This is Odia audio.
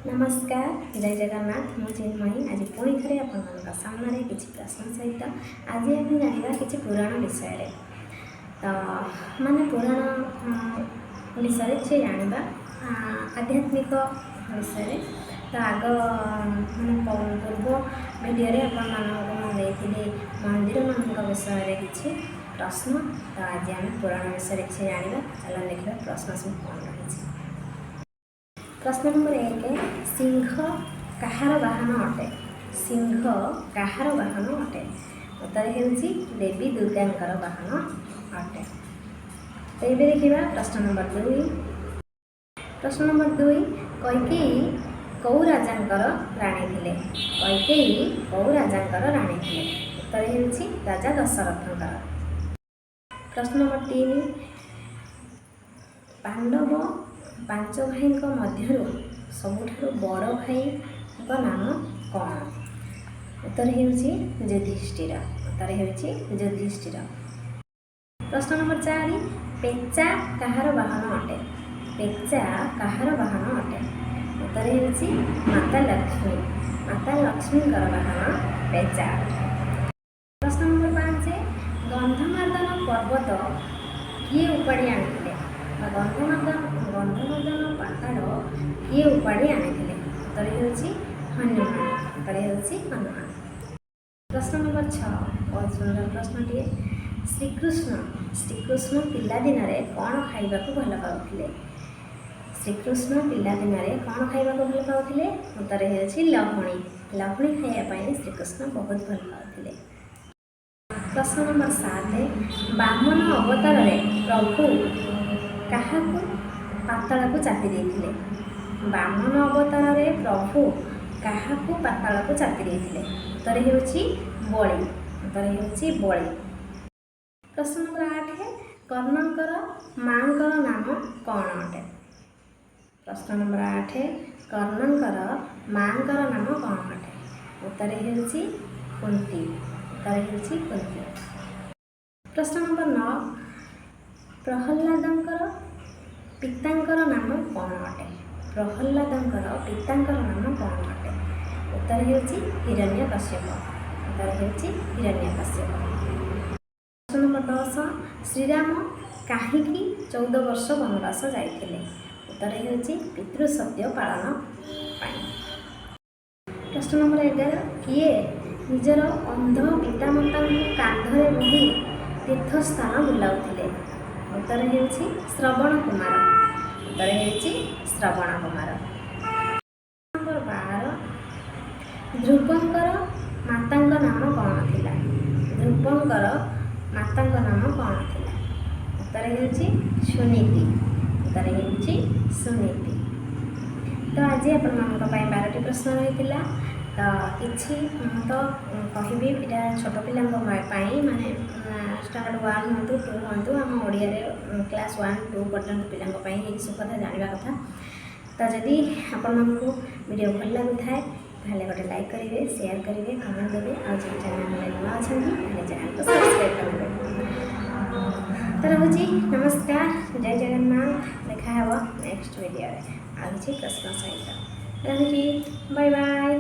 ନମସ୍କାର, ଜୟ ଜଗନ୍ନାଥ। ମୁଁ ଚିନ୍ମୟୀ, ଆଜି ପୁଣି ଥରେ ଆପଣମାନଙ୍କ ସାମ୍ନାରେ କିଛି ପ୍ରଶ୍ନ ସହିତ। ଆଜି ଆମେ ଜାଣିବା କିଛି ପୁରାଣ ବିଷୟରେ। ତ ମାନେ ପୁରାଣ ବିଷୟରେ କିଛି ଜାଣିବା, ଆଧ୍ୟାତ୍ମିକ ବିଷୟରେ। ତ ଆଗ ମାନେ ପୂର୍ବ ଭିଡ଼ିଓରେ ଆପଣମାନଙ୍କୁ ମୁଁ ଦେଇଥିଲି ମନ୍ଦିରମାନଙ୍କ ବିଷୟରେ କିଛି ପ୍ରଶ୍ନ। ତ ଆଜି ଆମେ ପୁରାଣ ବିଷୟରେ କିଛି ଜାଣିବା। ଚାଲ ଦେଖିବା ପ୍ରଶ୍ନ ସବୁ କ'ଣ ରହିଛି। ପ୍ରଶ୍ନ ନମ୍ବର 1, ସିଂହ କାହାର ବାହନ ଅଟେ? ସିଂହ କାହାର ବାହନ ଅଟେ? ଉତ୍ତର ହେଉଛି ଦେବୀ ଦୁର୍ଗାଙ୍କର ବାହନ ଅଟେ। ତ ଏବେ ଦେଖିବା ପ୍ରଶ୍ନ ନମ୍ବର 2। ପ୍ରଶ୍ନ ନମ୍ବର 2, କୈକେୟୀ କେଉଁ ରାଜାଙ୍କର ରାଣୀ ଥିଲେ? କୈକେୟୀ କେଉଁ ରାଜାଙ୍କର ରାଣୀ ଥିଲେ? ଉତ୍ତର ହେଉଛି ରାଜା ଦଶରଥଙ୍କର। ପ୍ରଶ୍ନ ନମ୍ବର 3, ପାଣ୍ଡବ ପାଞ୍ଚ ଭାଇଙ୍କ ମଧ୍ୟରୁ ସବୁଠାରୁ ବଡ଼ ଭାଇଙ୍କ ନାମ କ'ଣ? ଉତ୍ତର ହେଉଛି ଯୁଧିଷ୍ଠିର। ଉତ୍ତର ହେଉଛି ଯୁଧିଷ୍ଠିର। ପ୍ରଶ୍ନ ନମ୍ବର 4, ପେଚା କାହାର ବାହନ ଅଟେ? ପେଚା କାହାର ବାହନ ଅଟେ? ଉତ୍ତର ହେଉଛି ମାତା ଲକ୍ଷ୍ମୀ। ମାତା ଲକ୍ଷ୍ମୀଙ୍କର ବାହନ ପେଚା ଅଟେ। ପ୍ରଶ୍ନ ନମ୍ବର 5, ଗନ୍ଧମାର୍ଦନ ପର୍ବତ କିଏ ଉପାଡ଼ି ଆଣିଥିଲେ ବା ଗନ୍ଧମାର୍ଦନ ପାହାଡ଼ କିଏ ଉପାଡ଼ି ଆଣିଥିଲେ? ଉତ୍ତର ହେଉଛି ହନୁମାନ। ଉତ୍ତର ହେଉଛି ହନୁମାନ। ପ୍ରଶ୍ନ ନମ୍ବର 6, ବହୁତ ସୁନ୍ଦର ପ୍ରଶ୍ନଟିଏ। ଶ୍ରୀକୃଷ୍ଣ ପିଲାଦିନରେ କ'ଣ ଖାଇବାକୁ ଭଲ ପାଉଥିଲେ? ଶ୍ରୀକୃଷ୍ଣ ପିଲାଦିନରେ କ'ଣ ଖାଇବାକୁ ଭଲ ପାଉଥିଲେ? ଉତ୍ତର ହେଉଛି ଲହୁଣୀ। ଲହୁଣୀ ଖାଇବା ପାଇଁ ଶ୍ରୀକୃଷ୍ଣ ବହୁତ ଭଲ ପାଉଥିଲେ। ପ୍ରଶ୍ନ ନମ୍ବର 7, ବାମନ ଅବତାରରେ ପ୍ରଭୁ କାହାକୁ ପାତାଳକୁ ଚାପି ଦେଇଥିଲେ? ବାମନ ଅବତାରରେ ପ୍ରଭୁ କାହାକୁ ପାତାଳକୁ ଚାପି ଦେଇଥିଲେ? ଉତ୍ତର ହେଉଛି ବଳି। ଉତ୍ତର ହେଉଛି ବଳି। ପ୍ରଶ୍ନ ନମ୍ବର 8, କର୍ଣ୍ଣଙ୍କର ମାଙ୍କର ନାମ କ'ଣ ଅଟେ? ପ୍ରଶ୍ନ ନମ୍ବର 8, କର୍ଣ୍ଣଙ୍କର ମାଙ୍କର ନାମ କ'ଣ ଅଟେ? ଉତ୍ତର ହେଉଛି କୁନ୍ତି। ଉତ୍ତର ହେଉଛି କୁନ୍ତି। ପ୍ରଶ୍ନ ନମ୍ବର 9, ପ୍ରହ୍ଲାଦଙ୍କର ପିତାଙ୍କର ନାମ କ'ଣ ଅଟେ? ପ୍ରହ୍ଲାଦଙ୍କର ପିତାଙ୍କର ନାମ କ'ଣ ଅଟେ? ଉତ୍ତର ହେଉଛି ହିରଣ୍ୟକଶ୍ୟପ। ଉତ୍ତର ହେଉଛି ହିରଣ୍ୟକଶ୍ୟପ। ପ୍ରଶ୍ନ ନମ୍ବର 10, ଶ୍ରୀରାମ କାହିଁକି 14 ବର୍ଷ ବନବାସ ଯାଇଥିଲେ? ଉତ୍ତର ହେଉଛି ପିତୃସତ୍ୟ ପାଳନ ପାଇଁ। ପ୍ରଶ୍ନ ନମ୍ବର 11, କିଏ ନିଜର ଅନ୍ଧ ପିତାମାତାଙ୍କୁ କାନ୍ଧରେ ବୋହି ତୀର୍ଥସ୍ଥାନ ବୁଲାଉଥିଲେ? ଉତ୍ତର ହେଉଛି ଶ୍ରବଣ କୁମାର। ଉତ୍ତର ହେଉଛି ଶ୍ରବଣ କୁମାର। ନମ୍ବର 12, ଧ୍ରୁବଙ୍କର ମାତାଙ୍କ ନାମ କ'ଣ ଥିଲା? ଧ୍ରୁବଙ୍କର ମାତାଙ୍କ ନାମ କ'ଣ ଥିଲା? ଉତ୍ତର ହେଉଛି ସୁନୀତି। ଉତ୍ତର ହେଉଛି ସୁନୀତି। ତ ଆଜି ଆପଣମାନଙ୍କ ପାଇଁ 12ଟି ପ୍ରଶ୍ନ ରହିଥିଲା। ତ କିଛି ମୁଁ ତ କହିବି, ଏଇଟା ଛୋଟ ପିଲାଙ୍କ ପାଇଁ, ମାନେ ଷ୍ଟାଣ୍ଡାର୍ଡ଼ 1 ହୁଅନ୍ତୁ, 2 ହୁଅନ୍ତୁ, ଆମ ଓଡ଼ିଆରେ କ୍ଲାସ୍ 1, 2 ପର୍ଯ୍ୟନ୍ତ ପିଲାଙ୍କ ପାଇଁ ଏଇସବୁ କଥା ଜାଣିବା କଥା। ତ ଯଦି ଆପଣମାନଙ୍କୁ ଭିଡ଼ିଓ ଭଲ ଲାଗୁଥାଏ, ତାହେଲେ ଗୋଟେ ଲାଇକ୍ କରିବେ, ସେୟାର କରିବେ, କମେଣ୍ଟ ଦେବେ। ଆଉ ଯେଉଁ ଚ୍ୟାନେଲରେ ନୂଆ ଅଛନ୍ତି, ତାହେଲେ ଚ୍ୟାନେଲକୁ ସବସ୍କ୍ରାଇବ୍ କରିଦେବେ। ତ ରହୁଛି, ନମସ୍କାର, ଜୟ ଜଗନ୍ନାଥ। ଦେଖା ହେବ ନେକ୍ସଟ ଭିଡ଼ିଓରେ ଆଉ କିଛି ପ୍ରଶ୍ନ ସହିତ। ରହୁଛି, ବାଏ ବାଏ।